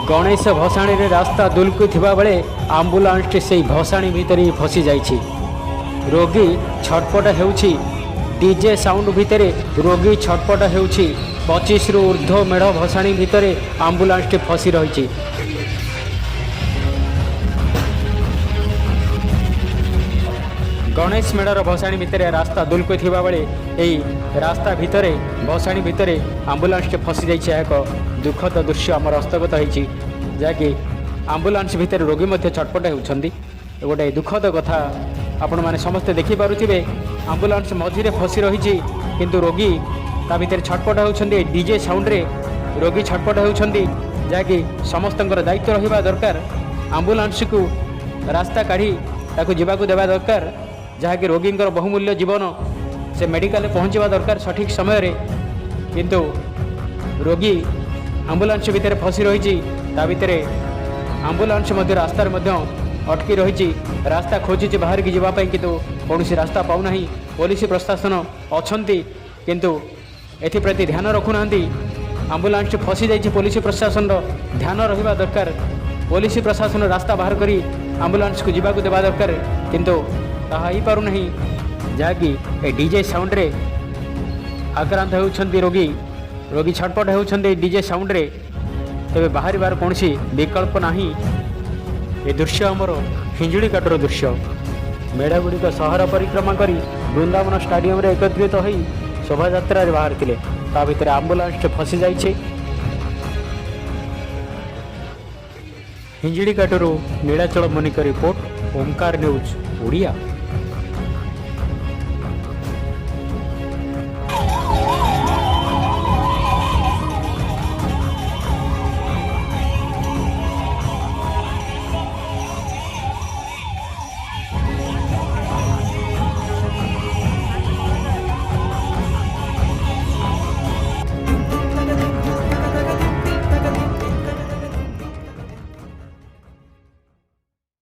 ଗଣେଶ ଭସାଣିରେ ରାସ୍ତା ଦୁଲକୁଥିବା ବେଳେ ଆମ୍ବୁଲାନ୍ସଟି ସେଇ ଭସାଣି ଭିତରେ ହିଁ ଫସି ଯାଇଛି। ରୋଗୀ ଛଟପଟ ହେଉଛି। ଡିଜେ ସାଉଣ୍ଡ ଭିତରେ ରୋଗୀ ଛଟପଟ ହେଉଛି। 25ରୁ ଉର୍ଦ୍ଧ୍ୱ ମେଢ଼ ଭସାଣି ଭିତରେ ଆମ୍ବୁଲାନ୍ସଟି ଫସି ରହିଛି। ଗଣେଶ ମେଢ଼ର ଭସାଣି ଭିତରେ ରାସ୍ତା ଦୁଲକୁଥିବା ବେଳେ ଏହି ରାସ୍ତା ଭିତରେ, ଭସାଣି ଭିତରେ ଆମ୍ବୁଲାନ୍ସଟି ଫସି ଯାଇଛି। ଏହା ଏକ ଦୁଃଖଦ ଦୃଶ୍ୟ ଆମର ହସ୍ତଗତ ହେଇଛି, ଯାହାକି ଆମ୍ବୁଲାନ୍ସ ଭିତରେ ରୋଗୀ ମଧ୍ୟ ଛଟପଟ ହେଉଛନ୍ତି। ଗୋଟେ ଦୁଃଖଦ କଥା ଆପଣମାନେ ସମସ୍ତେ ଦେଖିପାରୁଥିବେ। ଆମ୍ବୁଲାନ୍ସ ମଝିରେ ଫସି ରହିଛି, କିନ୍ତୁ ରୋଗୀ ତା ଭିତରେ ଛଟପଟ ହେଉଛନ୍ତି। ଡିଜେ ସାଉଣ୍ଡରେ ରୋଗୀ ଛଟପଟ ହେଉଛନ୍ତି, ଯାହାକି ସମସ୍ତଙ୍କର ଦାୟିତ୍ୱ ରହିବା ଦରକାର। ଆମ୍ବୁଲାନ୍ସକୁ ରାସ୍ତା କାଢ଼ି ତାକୁ ଯିବାକୁ ଦେବା ଦରକାର, ଯାହାକି ରୋଗୀଙ୍କର ବହୁମୂଲ୍ୟ ଜୀବନ, ସେ ମେଡ଼ିକାଲରେ ପହଞ୍ଚିବା ଦରକାର ସଠିକ୍ ସମୟରେ। କିନ୍ତୁ ରୋଗୀ ଆମ୍ବୁଲାନ୍ସ ଭିତରେ ଫସି ରହିଛି। ତା ଭିତରେ ଆମ୍ବୁଲାନ୍ସ ମଧ୍ୟ ରାସ୍ତାରେ ମଧ୍ୟ ଅଟକି ରହିଛି। ରାସ୍ତା ଖୋଜୁଛି ବାହାରିକି ଯିବା ପାଇଁ, କିନ୍ତୁ କୌଣସି ରାସ୍ତା ପାଉନାହିଁ। ପୋଲିସ ପ୍ରଶାସନ ଅଛନ୍ତି, କିନ୍ତୁ ଏଥିପ୍ରତି ଧ୍ୟାନ ରଖୁନାହାନ୍ତି। ଆମ୍ବୁଲାନ୍ସଟି ଫସି ଯାଇଛି। ପୋଲିସ ପ୍ରଶାସନର ଧ୍ୟାନ ରହିବା ଦରକାର। ପୋଲିସ ପ୍ରଶାସନ ରାସ୍ତା ବାହାର କରି ଆମ୍ବୁଲାନ୍ସକୁ ଯିବାକୁ ଦେବା ଦରକାର, କିନ୍ତୁ ତାହା ହେଇପାରୁନାହିଁ, ଯାହାକି ଏ ଡିଜେ ସାଉଣ୍ଡରେ ଆକ୍ରାନ୍ତ ହେଉଛନ୍ତି ରୋଗୀ। ରୋଗୀ ଛଟପଟ ହେଉଛନ୍ତି ଡିଜେ ସାଉଣ୍ଡରେ। ତେବେ ବାହାରିବାର କୌଣସି ବିକଳ୍ପ ନାହିଁ। ଏ ଦୃଶ୍ୟ ଆମର ହିଞ୍ଜିଳିକାଟୁର ଦୃଶ୍ୟ। ମେଢ଼ ଗୁଡ଼ିକ ସହର ପରିକ୍ରମା କରି ବୃନ୍ଦାବନ ଷ୍ଟାଡିୟମରେ ଏକତ୍ରିତ ହୋଇ ଶୋଭାଯାତ୍ରାରେ ବାହାରିଥିଲେ। ତା ଭିତରେ ଆମ୍ବୁଲାନ୍ସଟି ଫସି ଯାଇଛି। ହିଞ୍ଜିଳିକାଟୁରୁ ନୀଳାଚଳ ମୁନିଙ୍କ ରିପୋର୍ଟ, ଓମକାର ନ୍ୟୁଜ୍ ଓଡ଼ିଆ।